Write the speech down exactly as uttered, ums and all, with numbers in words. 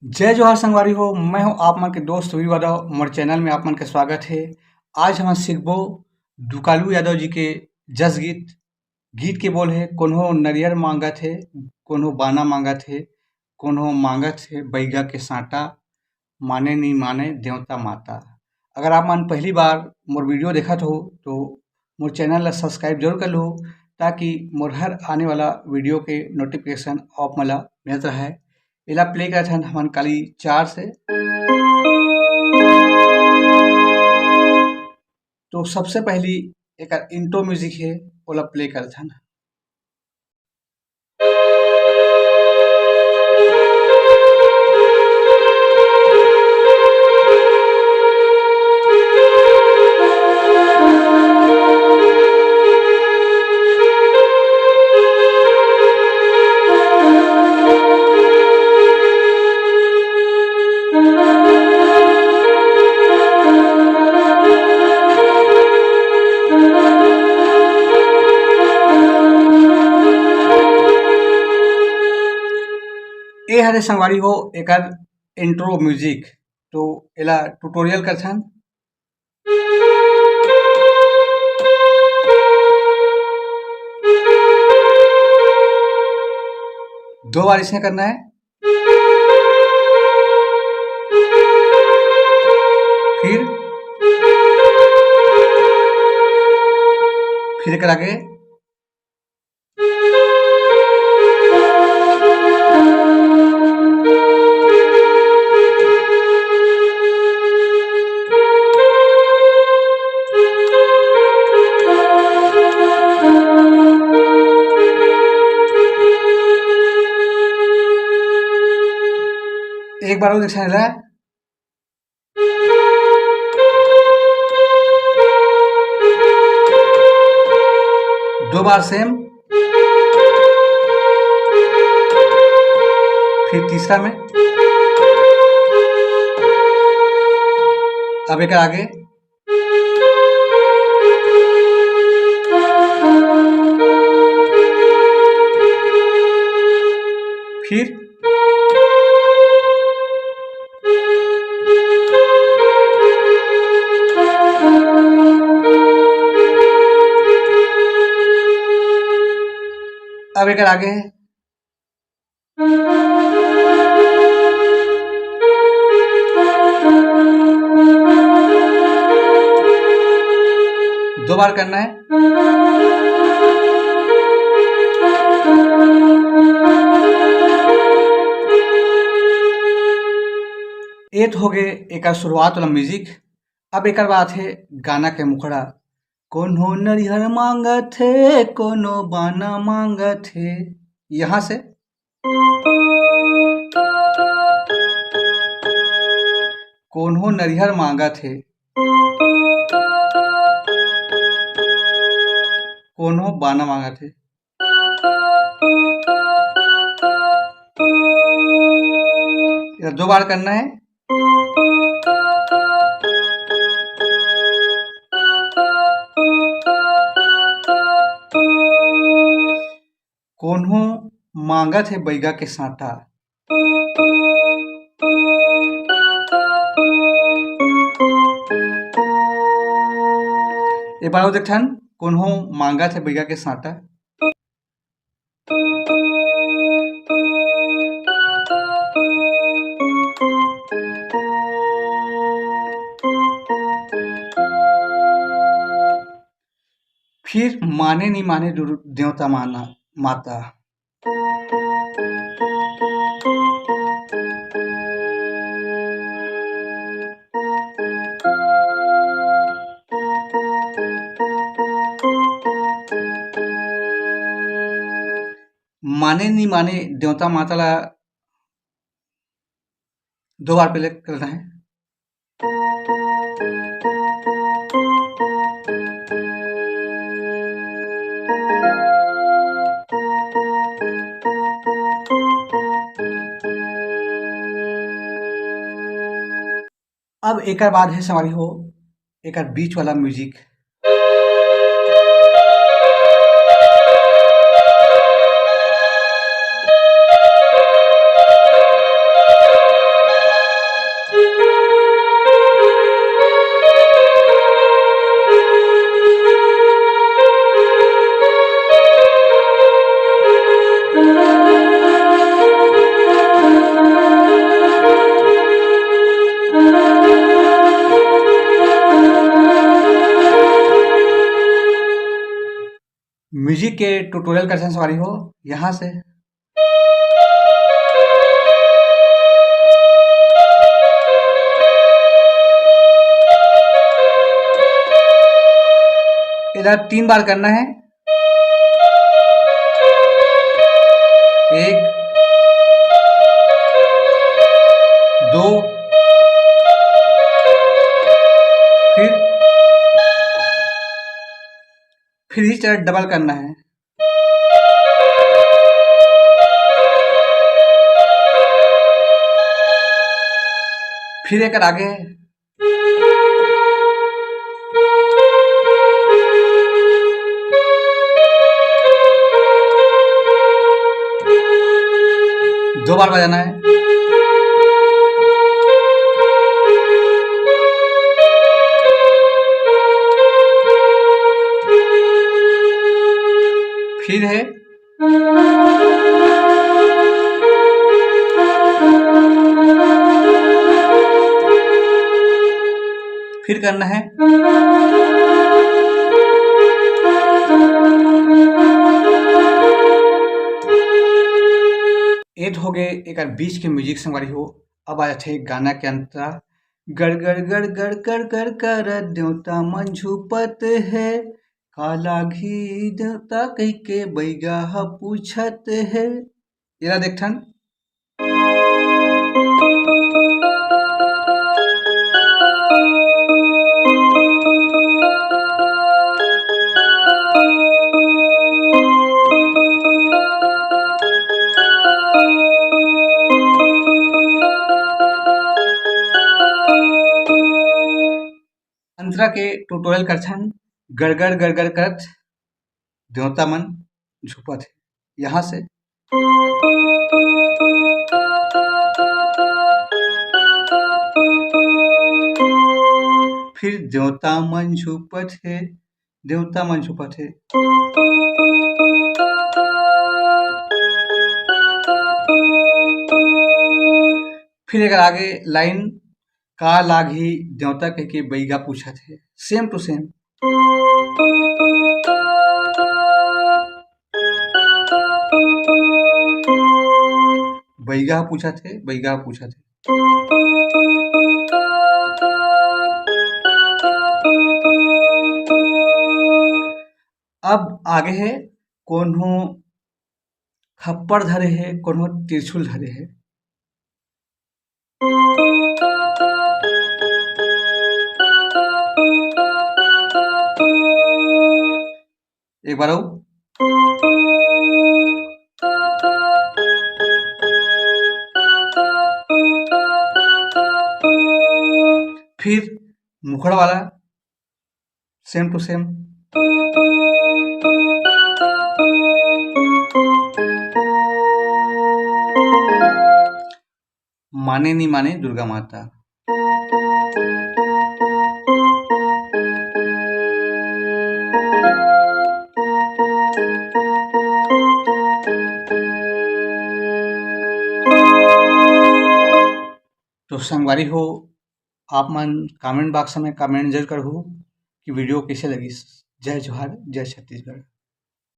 जय जोहार संगवारी हो, मैं हूं आप मन के दोस्त वीर यादव। मोर चैनल में आप मन के स्वागत हे। आज हम सीखबो दुकालू यादव जी के जस गीत। गीत के बोल हे, कोनो नरियर मांगत हे, कोनो बाना मांगत हे, कोनो मांगत हे बैगा के सांटा, माने नी माने देवता माता। अगर आप मन पहली बार मोर वीडियो देखत हो तो मोर चैनल ला सब्सक्राइब जरूर कर लो, ताकि मोर हर आने वाला वीडियो के नोटिफिकेशन आप मन ला मिलत रहे। एला प्ले करत हन हमन काली चार से। तो सबसे पहली एकर इंट्रो म्यूजिक हे, ओला प्ले करत हन। ए हरे संगवारी हो एकर इंट्रो म्यूजिक। तो एला ट्यूटोरियल करथन। दो बार इसने करना है। फिर, फिर एकर आगे। एक बार और देख सकते हैं। दो बार सेम, फिर तीसरा में। अब एक आगे। फिर अब एकर आगे है। दो बार करना है। ए तो हो गए एकर शुरुआत वाला म्यूजिक। अब एकर बात है गाना के मुखड़ा, कोनो नरिहर मांगत हे, कोनो बाना मांगत हे। यहाँ से कोनो नरिहर मांगत हे, कोनो बाना मांगत हे। इधर दो बार करना है। कोनो मांगत हे बैगा के सांटा। एक बार और देख ठन, कोनो मांगत हे बैगा के सांटा। फिर माने नी माने दुर-, देवता माना, माता। माने नी माने देवता माता ला दो बार पहले करना है। अब एकर बाद है संगवारी हो, एकर बीच वाला म्यूजिक। म्यूजिक के ट्यूटोरियल करथन संगवारी हो, यहाँ से। इधर तीन बार करना है। एक, दो, फिर, फिर इस तरह डबल करना है। फिर एक आगे, दो बार बजाना है। फिर है, फिर करना है। एट हो गए, एक बीच के म्यूजिक संगवारी हो। अब आ जाथे गाना के अंतरा। गड़ गड़ गड़ गड़ कर कर कर देवता मन झुपत है, काला घी देवता कहिके बैगा ह पूछत है। एला देखथन। अंतरा के ट्यूटोरियल करथन। गड़गड़ गड़गड़ करत देवता मन झुपत हे। यहाँ से फिर देवता मन झुपत हे, देवता मन झुपत हे। फिर एक आगे लाइन, का लागही देवता कहिके बैगा पूछत हे, same to same। बैगा पूछत हे, बैगा पूछत हे। अब आगे हे, कोनो खप्पर धरे हे, कोनो त्रिशूल धरे हे। एक बार अउ। फिर मुखड़ा वाला, same to same। माने नी माने दुर्गा माता। तो संगवारी हो, आप मन comment box में comment जरूर करहू कि video कैसे लगिस। जय जोहार, जय छत्तीसगढ़।